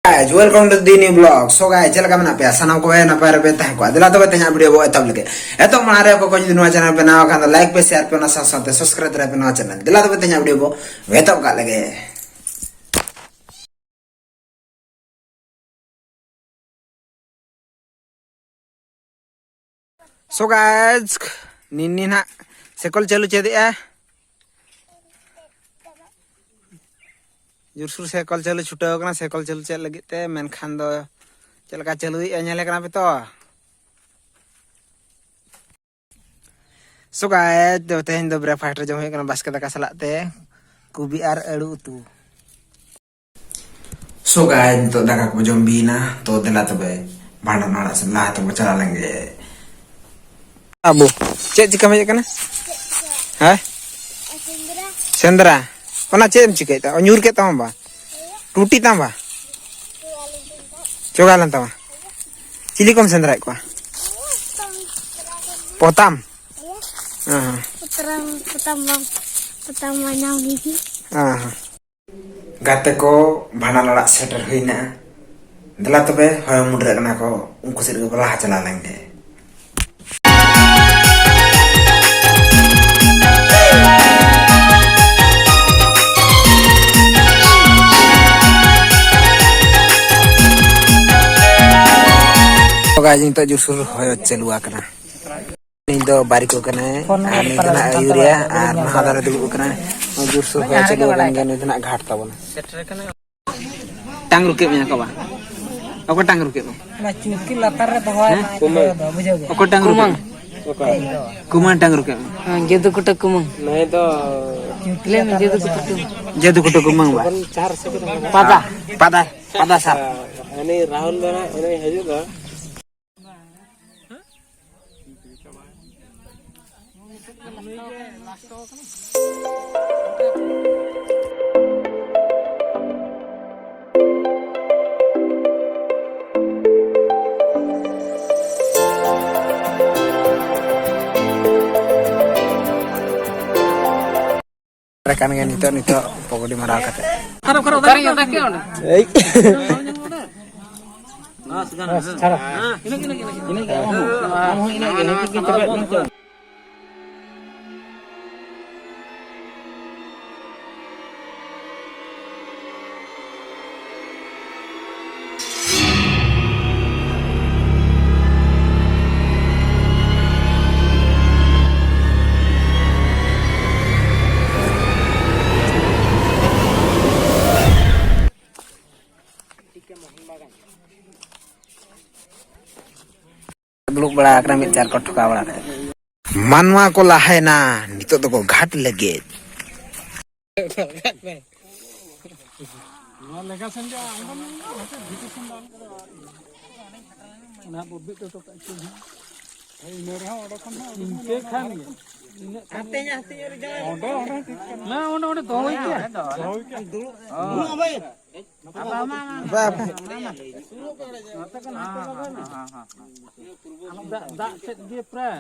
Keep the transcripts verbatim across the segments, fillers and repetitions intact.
Guys, welcome to the new vlog. So guys, ᱪᱮᱫ ᱞᱮᱠᱟ ᱢᱮᱱᱟᱜ ᱯᱮᱭᱟ? ᱥᱟᱱᱟᱢ ᱠᱚᱜᱮ ᱱᱟᱯᱟᱭ ᱨᱮᱯᱮ ᱛᱟᱦᱮᱸ ᱠᱚᱜᱼᱟ᱾ ᱫᱮᱞᱟ ᱛᱚᱵᱮ ᱛᱮᱦᱮᱧᱟᱜ ᱵᱷᱤᱰᱤᱭᱳ ᱵᱚ ᱮᱛᱚᱦᱚᱵ ᱞᱮᱜᱮ᱾ ᱮᱛᱚᱦᱚᱵ ᱢᱟᱲᱟᱝ ᱨᱮ ᱚᱠᱚᱭ ᱠᱚ ᱡᱩᱫᱤ ᱱᱚᱣᱟ ᱪᱮᱱᱮᱞ ᱯᱮ ᱱᱟᱣᱟ ᱠᱷᱟᱱ ᱫᱚ ᱞᱟᱭᱤᱠ ᱯᱮ, ᱥᱮᱭᱟᱨ ᱯᱮ, ᱚᱱᱟ ᱥᱟᱶ ᱥᱟᱶᱛᱮ ᱥᱟᱵᱥᱠᱨᱟᱭᱤᱵ ᱫᱟᱲᱮᱭᱟᱜ ᱯᱮ ᱱᱚᱣᱟ ᱪᱮᱱᱮᱞ᱾ ᱫᱮᱞᱟ ᱛᱚᱵᱮ ᱛᱮᱦᱮᱧᱟᱜ ᱵᱷᱤᱰᱤᱭᱳ ᱵᱚ ᱮᱛᱚᱦᱚᱵ ᱠᱟᱜ ᱞᱮᱜᱮ᱾ So guys, ᱱᱤᱱᱤ ᱱᱟᱜ ᱥᱮᱠᱚᱞ ᱪᱟᱹᱞᱩ ᱪᱮᱫᱮᱜᱼᱟ᱾ ᱡᱳᱨᱥᱳᱨ ᱥᱮᱠᱚᱞ ᱪᱟᱹᱞᱩ ᱪᱷᱩᱴᱟᱹᱣ ᱠᱟᱱᱟ, ᱥᱮᱠᱚᱞ ᱪᱟᱹᱞᱩ ᱪᱮᱫ ᱞᱟᱹᱜᱤᱫ ᱛᱮ, ᱢᱮᱱᱠᱷᱟᱱ ᱫᱚ ᱪᱮᱫ ᱞᱮᱠᱟ ᱪᱟᱹᱞᱩᱭᱮᱫᱼᱟ ᱧᱮᱞᱮ ᱠᱟᱱᱟ ᱯᱮ ᱛᱚ᱾ So guys, ᱫᱚ ᱛᱮᱦᱮᱧ ᱫᱚ ᱵᱨᱮᱠᱯᱷᱟᱥᱴ ᱨᱮ ᱡᱚᱢ ᱦᱩᱭᱩᱜ ᱠᱟᱱᱟ ᱵᱟᱥᱠᱮ ᱫᱟᱠᱟ ᱥᱟᱞᱟᱜ ᱛᱮ ᱠᱚᱵᱤ ᱟᱨ ᱟᱹᱲᱩ ᱩᱛᱩ᱾ So guys, ᱱᱤᱛᱚᱜ ᱫᱟᱠᱟ ᱠᱚ ᱡᱚᱢ ᱵᱤᱭᱮᱱᱟ, ᱛᱚ ᱫᱮᱞᱟ ᱛᱚᱵᱮ ᱵᱷᱟᱸᱰᱟᱱ ᱚᱲᱟᱜ ᱥᱮᱫ ᱞᱟᱦᱟ ᱛᱮᱵᱚ ᱪᱟᱞᱟᱣ ᱞᱮᱱ ᱜᱮ᱾ ᱟᱵᱚ ᱪᱮᱫ ᱪᱤᱠᱟᱹᱢ ᱦᱮᱡ ᱟᱠᱟᱱᱟ? ᱦᱮᱸ? ᱥᱮᱸᱫᱽᱨᱟ᱾ ᱚᱱᱟ ᱪᱮᱫ ᱮᱢ ᱪᱤᱠᱟᱹᱭᱮᱫ ᱛᱟᱢᱟ? ᱧᱩᱨ ᱠᱮᱫ ᱛᱟᱢᱟ ᱵᱟ? ᱴᱩᱴᱤ ᱛᱟᱢ ᱵᱟ? ᱪᱚᱜᱟ ᱞᱮᱱ ᱛᱟᱢᱟ? ᱪᱤᱞᱤ ᱠᱚᱢ ᱥᱮᱸᱫᱽᱨᱟᱭᱮᱫ ᱠᱚᱣᱟ? ᱯᱚᱛᱟᱢ? ᱦᱮᱸ᱾ ᱯᱚᱛᱟᱢ, ᱯᱚᱛᱟᱢ ᱵᱟᱝ, ᱯᱚᱛᱟᱢ ᱢᱟ ᱧᱟᱢ ᱜᱮ᱾ ᱦᱮᱸ᱾ ᱜᱟᱛᱮ ᱠᱚ, ᱵᱷᱟᱸᱰᱟᱱ ᱚᱲᱟᱜ ᱥᱮᱴᱮᱨ ᱦᱩᱭᱱᱟ᱾ ᱫᱮᱞᱟ ᱛᱚᱵᱮ, ᱦᱚᱭᱚ ᱢᱩᱰᱨᱟᱹᱜ ᱠᱟᱱᱟ ᱠᱚ, ᱩᱱᱠᱩ ᱥᱮᱫ ᱨᱮᱜᱮ ᱵᱚ ᱞᱟᱦᱟ ᱪᱟᱞᱟᱣ ᱞᱮᱱ ᱜᱮ᱾ ᱛᱚ guys, ᱱᱤᱛᱚᱜ ᱡᱳᱨᱥᱳᱨ ᱦᱚᱭᱚ ᱪᱟᱹᱞᱩ ᱟᱠᱟᱱᱟ᱾ ᱩᱱᱤ ᱫᱚ ᱵᱟᱨᱤᱠ ᱠᱟᱱᱟᱭ, ᱟᱨ ᱱᱩᱭ ᱫᱚ ᱱᱟᱜ ᱟᱹᱭᱩᱨᱤᱭᱟᱹ, ᱟᱨ ᱱᱟᱦᱟᱜ ᱫᱚ ᱫᱩᱲᱩᱵ ᱠᱟᱱᱟᱭ᱾ ᱱᱩᱭ ᱡᱳᱨᱥᱳᱨ ᱦᱚᱭᱚ ᱪᱟᱹᱞᱩ ᱟᱠᱟᱱ ᱜᱮᱭᱟ, ᱱᱩᱭ ᱫᱚ ᱱᱟᱜ ᱜᱷᱟᱴ ᱛᱟᱵᱚᱱᱟ᱾ ᱴᱟᱝ ᱨᱩᱠᱮᱫ ᱢᱮᱭᱟ ᱠᱚ ᱵᱟ? ᱚᱠᱚᱭ ᱴᱟᱝ ᱨᱩᱠᱮᱫ ᱢᱮ? ᱚᱱᱟ ᱪᱩᱴᱠᱤ ᱞᱟᱛᱟᱨ ᱨᱮ ᱫᱚᱦᱚᱭ ᱦᱮᱸ? ᱢᱮ, ᱤᱭᱟᱹ ᱫᱚ, ᱵᱩᱡᱷᱟᱹᱣ ᱜᱮ? ᱚᱠᱚᱭ ᱴᱟᱝ ᱨᱩᱠᱮᱫ ᱠᱩᱢᱟᱹᱝ᱾ ᱢᱮ? ᱠᱩᱢᱟᱹᱝ ᱴᱟᱝ ᱨᱩᱠᱮᱫ ᱢᱮ᱾ ᱦᱮᱸ, ᱡᱟᱹᱫᱩ ᱠᱩᱴᱟᱹ ᱠᱩᱢᱟᱹᱝ᱾ ᱱᱩᱭ ᱫᱚ ᱪᱩᱴᱠᱤ ᱞᱟᱛᱟᱨ ᱨᱮ ᱫᱚᱦᱚᱭ ᱢᱮ᱾ ᱡᱟᱹᱫᱩ ᱠᱩᱴᱟᱹ ᱠᱩᱢᱟᱹᱝ ᱵᱟ? ᱯᱟᱫᱟ᱾ ᱯᱟᱫᱟ, ᱯᱟᱫᱟ ᱥᱟᱵ᱾ ᱦᱟᱹᱱᱤ ᱨᱟᱦᱩᱞ ᱫᱚ ᱱᱟᱜ, ᱩᱱᱤ ᱦᱤᱡᱩᱜ ᱫᱚ᱾ ᱨᱮ ᱠᱟᱱ ᱜᱮᱭᱟ ᱱᱤᱛᱚᱜ, ᱱᱤᱛᱚᱜ ᱯᱚᱜᱚᱰᱤ ᱢᱟᱨᱟᱣ ᱠᱟᱛᱮ᱾ ᱚᱠᱟᱨᱮ, ᱚᱠᱟᱨᱮ, ᱚᱠᱟᱨᱮ? ᱮᱭ᱾ ᱵᱟᱥ, ᱪᱷᱟᱲᱟ᱾ ᱤᱱᱟᱹᱜ ᱜᱮ, ᱤᱱᱟᱹᱜ ᱜᱮ, ᱤᱱᱟᱹᱜ ᱜᱮ᱾ ᱟᱢ ᱦᱚᱸ, ᱟᱢ ᱦᱚᱸ ᱤᱱᱟᱹᱜ ᱜᱮ, ᱤᱱᱟᱹᱜ ᱜᱮ ᱪᱟᱵᱟᱜ ᱠᱟᱱᱟ ᱛᱚ᱾ ᱫᱩᱲᱩᱵ ᱵᱟᱲᱟ ᱟᱠᱟᱱᱟ, ᱢᱤᱫ ᱪᱟᱨ ᱠᱚ ᱴᱷᱚᱠᱟᱣ ᱵᱟᱲᱟ ᱠᱟᱛᱮ᱾ ᱢᱟᱱᱣᱟ ᱠᱚ ᱞᱟᱦᱟᱭᱮᱱᱟ, ᱱᱤᱛᱚᱜ ᱫᱚᱠᱚ ᱜᱷᱟᱴ ᱞᱟᱹᱜᱤᱫ᱾ ᱱᱚᱣᱟ ᱞᱮᱠᱟ ᱥᱮᱱ ᱜᱮ ᱟᱬᱜᱚᱱ ᱢᱮ, ᱦᱟᱱᱛᱮ ᱵᱷᱤᱛᱤᱨ ᱥᱮᱱ ᱫᱚ ᱟᱞᱚ᱾ ᱚᱱᱟ ᱵᱚ ᱵᱤᱫ ᱦᱚᱴᱚ ᱠᱟᱜ ᱠᱤᱱ ᱦᱟᱸᱜ᱾ ᱤᱱᱟᱹ ᱨᱮᱦᱚᱸ ᱚᱸᱰᱮ ᱠᱷᱚᱱ ᱦᱚᱸ ᱤᱱᱠᱟᱹ ᱠᱷᱟᱱ ᱜᱮ᱾ ᱤᱱᱟᱹᱜ ᱠᱷᱟᱱ ᱜᱮ᱾ ᱚᱸᱰᱮ, ᱚᱸᱰᱮ ᱴᱷᱤᱠ ᱠᱟᱱᱟ᱾ ᱵᱟᱝ, ᱚᱸᱰᱮ, ᱚᱸᱰᱮ ᱫᱚᱦᱚᱭ ᱜᱮᱭᱟ᱾ ᱫᱚᱦᱚᱭ ᱜᱮᱭᱟ᱾ ᱫᱩᱲᱩᱵ᱾ ᱦᱚᱸ᱾ ᱵᱟᱯᱮ᱾ ᱫᱟᱜ, ᱫᱟᱜ ᱥᱮᱫ ᱜᱮ ᱯᱨᱟᱭ᱾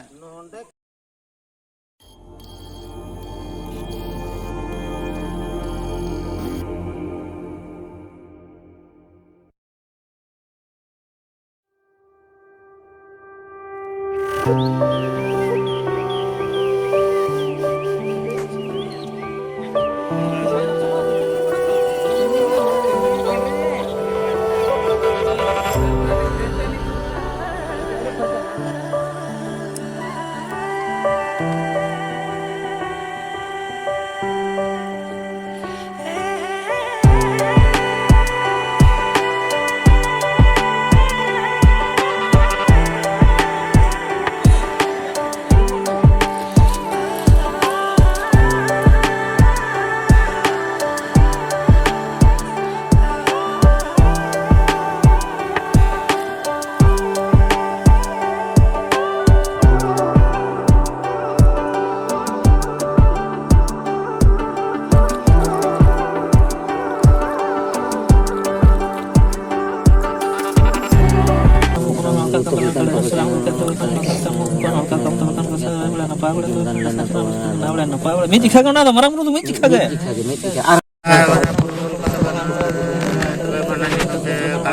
ᱢᱤᱫ ᱡᱤᱠᱷᱟ ᱜᱮ, ᱚᱱᱟ ᱫᱚ ᱢᱟᱨᱟᱝ ᱵᱩᱨᱩ ᱫᱚ ᱢᱤᱫ ᱡᱤᱠᱷᱟ ᱜᱮ᱾ ᱢᱤᱫ ᱡᱤᱠᱷᱟ ᱜᱮ, ᱢᱤᱫ ᱡᱤᱠᱷᱟ᱾ ᱟᱨ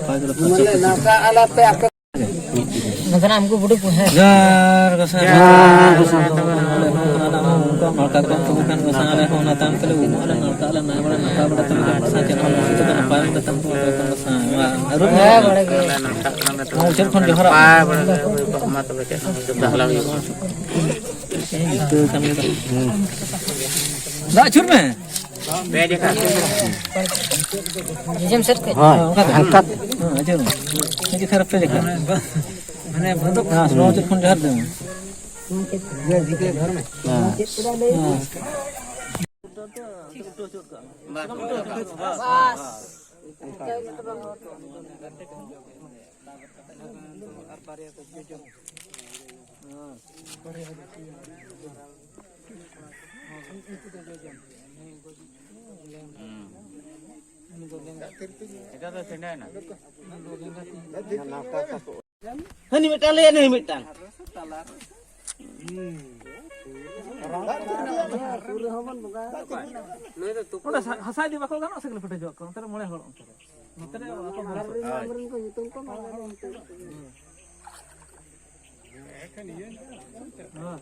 ᱱᱟᱯᱟᱭ ᱜᱮᱞᱮ ᱯᱷᱟᱨᱪᱟ ᱯᱷᱟᱹᱨᱪᱤ᱾ ᱱᱚᱝᱠᱟᱱᱟᱜ ᱟᱢ ᱠᱚ ᱵᱩᱰᱩ ᱠᱚ, ᱦᱮᱸ᱾ ᱡᱚᱦᱟᱨ ᱜᱚᱸᱥᱟᱭ᱾ ᱡᱚᱦᱟᱨ ᱜᱚᱸᱥᱟᱭ᱾ ᱟᱞᱮ ᱦᱚᱸ ᱚᱱᱠᱟ ᱱᱟᱞᱠᱟ ᱠᱚ ᱛᱟᱦᱮᱸ ᱠᱟᱱ ᱜᱚᱸᱥᱟᱭ, ᱟᱞᱮ ᱦᱚᱸ ᱚᱱᱟ ᱛᱟᱭᱚᱢ ᱛᱮᱞᱮ ᱩᱢᱩᱜ ᱟᱞᱮ, ᱱᱟᱞᱠᱟ ᱟᱞᱮ, ᱱᱟᱭ ᱵᱟᱲᱟ ᱱᱟᱯᱟᱭ ᱵᱟᱲᱟ ᱛᱮᱞᱮ ᱜᱚᱸᱥᱟᱭ ᱪᱮᱫ ᱦᱚᱸ ᱵᱟᱝ ᱪᱤᱠᱟᱹ ᱱᱟᱯᱟᱭ ᱜᱮ ᱛᱟᱦᱮᱱ ᱛᱟᱵᱚᱱ ᱜᱚᱸᱥᱟᱭ᱾ ᱟᱨ ᱟᱹᱨᱩᱵ ᱦᱮᱸ, ᱵᱟᱲᱟ ᱜᱮ᱾ ᱱᱚᱣᱟ ᱩᱪᱟᱹᱲ ᱠᱷᱚᱱ ᱡᱚᱦᱟᱨ᱾ ᱱᱟᱯᱟᱭ ᱵᱟᱲᱟ ᱜᱮ ᱦᱩᱭ ᱠᱚᱜ ᱢᱟ ᱛᱚᱵᱮ ᱪᱮᱫ ᱦᱚᱸ ᱚᱥᱩᱵᱤᱫᱷᱟ ᱟᱞᱚ ᱦᱩᱭᱩᱜ ᱢᱟ᱾ ᱤᱱᱠᱟᱹ ᱠᱟᱹᱢᱤ ᱫᱚ᱾ ᱫᱟᱜ ᱟᱹᱪᱩᱨ ᱢᱮ᱾ ᱯᱮ ᱡᱚᱠᱷᱟ᱾ ᱡᱚᱡᱚᱢ ᱥᱮᱫ ᱠᱷᱚᱡ᱾ ᱦᱳᱭ, ᱚᱱᱠᱟ ᱛᱮ᱾ ᱦᱟᱱᱠᱟ᱾ ᱦᱮᱸ, ᱟᱹᱪᱩᱨ ᱢᱮ᱾ ᱢᱤᱫ ᱡᱚᱠᱷᱟ ᱨᱮ ᱯᱮ ᱡᱚᱠᱷᱟ᱾ ᱦᱮᱸ, ᱥᱮ ᱵᱟᱝ ᱩᱪᱟᱹᱲ ᱠᱷᱚᱱ ᱡᱚᱦᱟᱨ ᱫᱚ᱾ ᱦᱮᱸ᱾ ᱮᱴᱟ ᱫᱚ ᱪᱮᱸᱰᱟᱭᱮᱱᱟ᱾ ᱦᱟᱹᱱᱤ ᱢᱤᱫᱴᱟᱝ ᱞᱟᱹᱭᱟ, ᱱᱩᱭ ᱢᱤᱫᱴᱟᱝ᱾ ᱚᱸᱰᱮ ᱦᱟᱥᱟ ᱤᱫᱤ ᱵᱟᱠᱚ ᱜᱟᱱᱚᱜᱼᱟ, ᱥᱮ ᱠᱷᱟᱹᱞᱤ ᱯᱷᱩᱴᱮᱡᱚᱜ ᱠᱟᱱᱟ? ᱚᱱᱛᱮ ᱨᱮ ᱢᱚᱬᱮ ᱦᱚᱲ ᱚᱱᱛᱮ ᱨᱮ᱾ ᱱᱚᱛᱮ ᱨᱮ ᱟᱠᱚ ᱦᱚᱲ᱾ ᱦᱳᱭ᱾ ᱦᱳᱭ᱾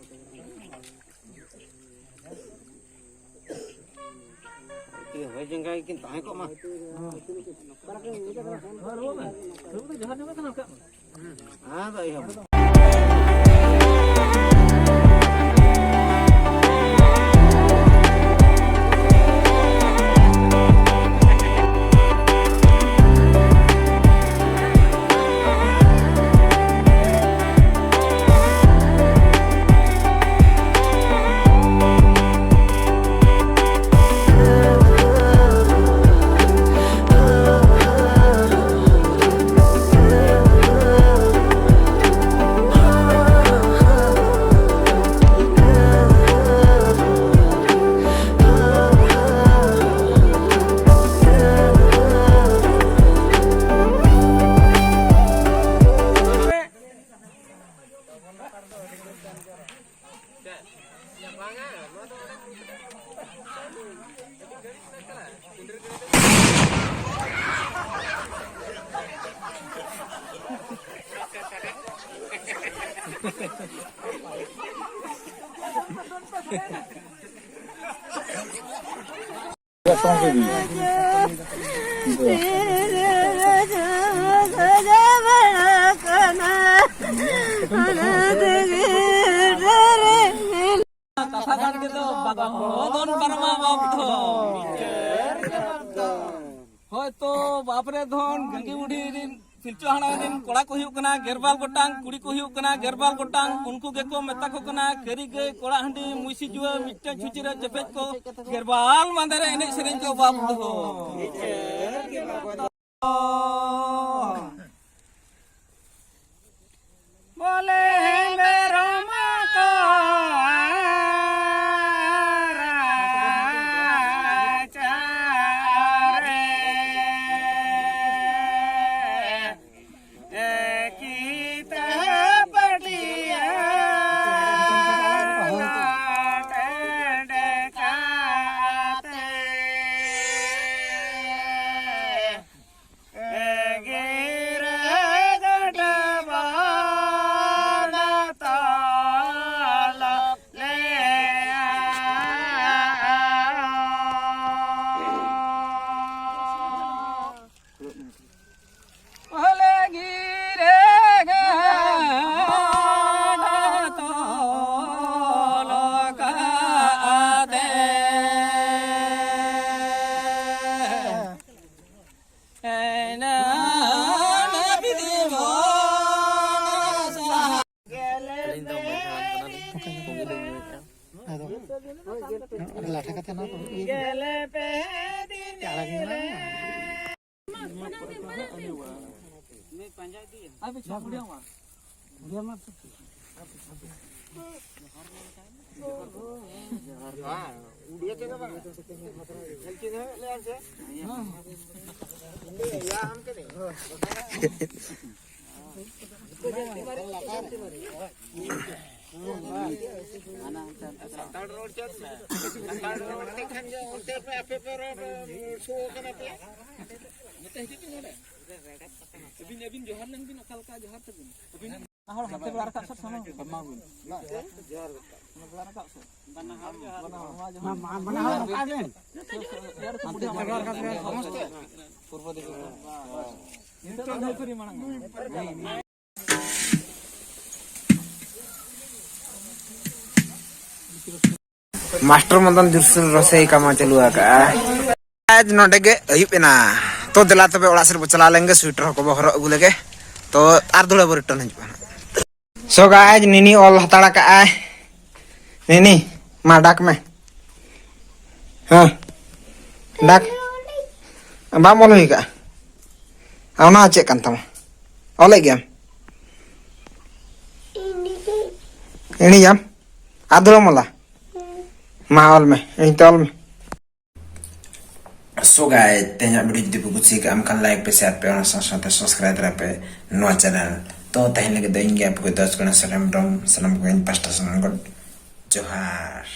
ᱦᱳᱭ ᱡᱟᱸᱜᱟ ᱜᱮᱠᱤᱱ ᱛᱟᱦᱮᱸ ᱠᱚᱜ ᱢᱟ᱾ ᱦᱳᱭ, ᱨᱩᱣᱟᱹᱲ ᱢᱮ᱾ ᱨᱩᱣᱟᱹᱲ ᱢᱮ, ᱡᱚᱦᱟᱨ ᱡᱚᱦᱟᱨ ᱠᱟᱱᱟ, ᱨᱟᱠᱟᱵ ᱢᱮ᱾ ᱦᱮᱸ, ᱫᱚ ᱤᱭᱟᱹ᱾ ᱠᱟᱛᱷᱟ ᱠᱟᱱ ᱜᱮᱫᱚ ᱵᱟᱵᱟ ᱦᱚᱸ ᱫᱚᱱ ᱯᱟᱨᱚᱢᱟ ᱵᱟᱯ ᱫᱚ᱾ ᱦᱳᱭ ᱛᱚ, ᱵᱟᱯ ᱨᱮ ᱫᱷᱚᱱ, ᱜᱟᱸᱜᱤ ᱵᱩᱰᱷᱤ ᱨᱤᱱ ᱯᱤᱞᱪᱩ ᱦᱟᱲᱟᱢ ᱨᱤᱱ ᱠᱚᱲᱟ ᱠᱚ ᱦᱩᱭᱩᱜ ᱠᱟᱱᱟ ᱜᱮᱞᱵᱟᱨ ᱜᱚᱴᱟᱝ, ᱠᱩᱲᱤ ᱠᱚ ᱦᱩᱭᱩᱜ ᱠᱟᱱᱟ ᱜᱮᱞᱵᱟᱨ ᱜᱚᱴᱟᱝ᱾ ᱩᱱᱠᱩ ᱜᱮᱠᱚ ᱢᱮᱛᱟ ᱠᱚ ᱠᱟᱱᱟ ᱠᱟᱹᱨᱤ ᱜᱟᱹᱭ, ᱠᱚᱲᱟ ᱦᱟᱺᱰᱤ, ᱢᱩᱭᱥᱤ ᱡᱩᱣᱟᱹ, ᱢᱤᱫᱴᱟᱝ ᱪᱷᱩᱪᱤ ᱨᱮ ᱪᱮᱯᱮᱡ ᱠᱚ, ᱜᱮᱞᱵᱟᱨ ᱢᱟᱸᱫᱮ ᱨᱮ ᱮᱱᱮᱡ ᱥᱮᱨᱮᱧ ᱠᱚ ᱵᱟᱯ ᱫᱚ᱾ ᱵᱚᱞᱮ ᱢᱮᱨᱚᱢ ᱠᱚ ᱨᱟᱪᱟ ᱨᱮ ᱠᱤᱛᱟᱹ ᱯᱟᱹᱴᱤᱭᱟᱹ ᱱᱚᱰᱮ ᱠᱟᱛᱮ ᱜᱤᱨᱟᱹ ᱜᱟᱰᱟ ᱵᱟᱱᱟ ᱛᱟᱞᱟ ᱞᱮᱭᱟ᱾ ᱚᱞᱮ ᱜᱤᱨᱟᱹ ᱜᱟᱰᱟ ᱛᱚᱞ ᱠᱟᱛᱮ ᱟᱹᱞᱤᱧ ᱫᱚ ᱢᱟᱹᱡᱷᱤ ᱦᱟᱲᱟᱢ ᱠᱟᱱᱟᱞᱤᱧ, ᱠᱚᱯᱤ ᱞᱤᱧ ᱧᱩᱭᱮᱫᱼᱟ᱾ ᱟᱫᱚ ᱞᱟᱴᱷᱟ ᱠᱟᱛᱮ ᱱᱚᱣᱟ ᱠᱚ ᱤᱭᱟᱹ ᱟᱲᱟᱜ ᱦᱩᱭᱩᱜᱼᱟ᱾ ᱥᱟᱱᱛᱟᱲ ᱨᱚᱲ ᱪᱮᱫ ᱢᱮ? ᱥᱟᱱᱛᱟᱲ ᱨᱚᱲ ᱛᱮ ᱠᱷᱟᱱ ᱜᱮ ᱚᱱᱛᱮ ᱯᱮ ᱟᱯᱮ ᱯᱮ ᱨᱚᱲ ᱥᱩᱨ ᱠᱟᱱᱟ ᱯᱮ᱾ ᱱᱚᱛᱮ ᱦᱤᱡᱩᱜ ᱵᱤᱱ ᱱᱚᱰᱮ᱾ ᱟᱹᱵᱤᱱ, ᱟᱹᱵᱤᱱ ᱡᱚᱦᱟᱨ ᱞᱮᱱ ᱵᱤᱱ, ᱚᱠᱟ ᱞᱮᱠᱟ ᱡᱚᱦᱟᱨ ᱛᱟᱵᱤᱱ? ᱟᱹᱵᱤᱱ ᱦᱚᱲ ᱦᱟᱱᱛᱮ ᱯᱮ ᱨᱟᱠᱟᱵ ᱥᱮ, ᱥᱟᱢᱟᱝ ᱨᱮ? ᱥᱟᱢᱟᱝ ᱨᱮ᱾ ᱡᱚᱦᱟᱨ ᱜᱮ᱾ ᱚᱱᱟ ᱯᱮ ᱨᱟᱠᱟᱵ ᱥᱮ? ᱵᱟᱱᱟ ᱦᱚᱲ ᱡᱚᱦᱟᱨ᱾ ᱵᱟᱱᱟ ᱦᱚᱲ, ᱢᱟ ᱡᱚᱦᱟᱨ᱾ ᱢᱟ, ᱵᱟᱱᱟ ᱦᱚᱲ ᱨᱟᱠᱟᱵ ᱵᱮᱱ᱾ ᱯᱩᱨᱵᱚ ᱫᱤᱠᱩ᱾ ᱱᱤᱛᱚᱜ ᱫᱚ ᱱᱩᱭ ᱯᱟᱹᱨᱤ ᱢᱟᱲᱟᱝ᱾ ᱢᱟᱥᱴᱟᱨ ᱢᱚᱫᱚᱱ ᱡᱩᱨᱥᱩᱨ ᱨᱚᱥᱮᱭ ᱠᱟᱢᱟᱣ ᱪᱟᱹᱞᱩ ᱟᱠᱟᱜᱼᱟ᱾ ᱟᱡ ᱱᱚᱰᱮ ᱜᱮ ᱟᱹᱭᱩᱵ ᱮᱱᱟ᱾ ᱛᱚ ᱫᱮᱞᱟ ᱛᱚᱵᱮ ᱚᱲᱟᱜ ᱥᱮᱫ ᱵᱚ ᱪᱟᱞᱟᱣ ᱞᱮᱱ ᱜᱮ, ᱥᱩᱭᱮᱴᱟᱨ ᱦᱚᱸᱠᱚ ᱵᱚ ᱦᱚᱨᱚᱜ ᱟᱹᱜᱩ ᱞᱮᱜᱮ᱾ ᱛᱚ ᱟᱨ ᱫᱚᱦᱲᱟ ᱵᱚ ᱨᱤᱴᱟᱨᱱ ᱦᱤᱡᱩᱜᱼᱟ ᱱᱟᱦᱟᱜ᱾ So guys, ᱱᱤᱱᱤ ᱚᱞ ᱦᱟᱛᱟᱲ ᱠᱟᱜᱼᱟᱭ᱾ ᱱᱤᱱᱤ, ᱢᱟ ᱰᱟᱠ ᱢᱮ᱾ ᱦᱮᱸ, ᱰᱟᱠ᱾ ᱵᱟᱢ ᱚᱞ ᱦᱩᱭ ᱠᱟᱜᱼᱟ? ᱚᱱᱟ ᱪᱮᱫ ᱠᱟᱱ ᱛᱟᱢᱟ? ᱚᱞᱮᱫ ᱜᱮᱭᱟᱢ? ᱮᱲᱮᱭᱟᱢ? ᱟᱫᱚ ᱵᱟᱢ ᱚᱞᱟ? ᱢᱟ ᱚᱞ ᱢᱮ, ᱤᱧ ᱛᱮ ᱚᱞ ᱢᱮ᱾ So guys, ᱛᱮᱦᱮᱧᱟᱜ video ᱡᱩᱫᱤ ᱯᱮ ᱠᱩᱥᱤ ᱠᱟᱜᱼᱟ, ᱮᱱᱠᱷᱟᱱ like ᱯᱮ, share ᱯᱮ, ᱚᱱᱟ ᱥᱟᱶ ᱥᱟᱶᱛᱮ subscribe ᱫᱟᱨᱟᱭ ᱯᱮ ᱱᱚᱣᱟ channel᱾ ᱛᱚ ᱛᱮᱦᱮᱧ ᱞᱟᱹᱜᱤᱫ ᱫᱚ ᱤᱧ ᱜᱮ ᱟᱯᱮ ᱠᱚ ᱫᱚᱥ ᱜᱩᱱᱟ ᱥᱟᱨᱮᱢ ᱰᱚᱢ ᱥᱟᱱᱟᱢ ᱠᱚ ᱤᱧ ᱯᱟᱥᱴᱟ ᱥᱮᱱ ᱠᱷᱚᱱ ᱡᱚᱦᱟᱨ᱾